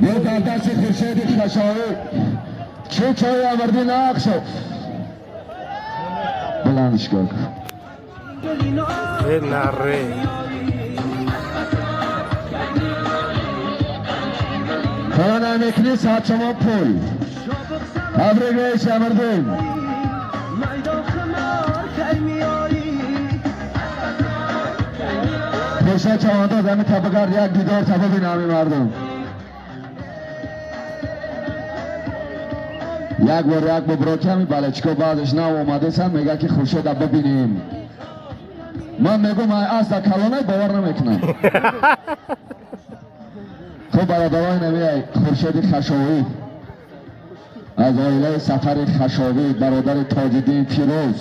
Бо дар дасти Хуршеди Хашовӣ, Чучои Амирдин Нақшов. Баландш кун. Э, наре. Хона намекунӣ, 100 сомон пул. Табрик, раиси Амирдин. Хуршед Чавандоз, ҳами табагард, як дидор та бибин ҳами мардум. Як бор, як бор броки ҳами балечко баъдеш нав омадесан, мега ки Хуршеда бибинем. Ман мегум, ай аста калонай, бовар намекунам. Хуб, бародарои, намиай Хуршеди Хашовӣ аз оилаи Сафари Хашовӣ, бародари Тоҷиддин Фирӯз.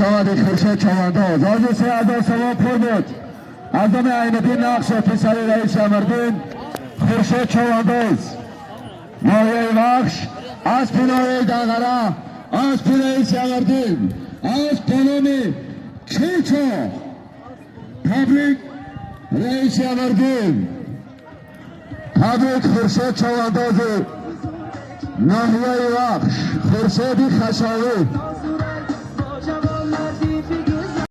Хушомадед, Хуршед Чавандоз. Ози 3000 сомон пул буд аз номи Айниддин Нақшо, писари раиси Амирдин. Хуршед Чавандоз, ноҳияи Вахш, аспи ноҳияи Дағара, аспи раиси Амирдин, асп бо номи Чучо. Табрик, раиси Амирдин. Табрик, Хуршед Чавандози ноҳияи Вахш, Хуршеди Хашовӣ.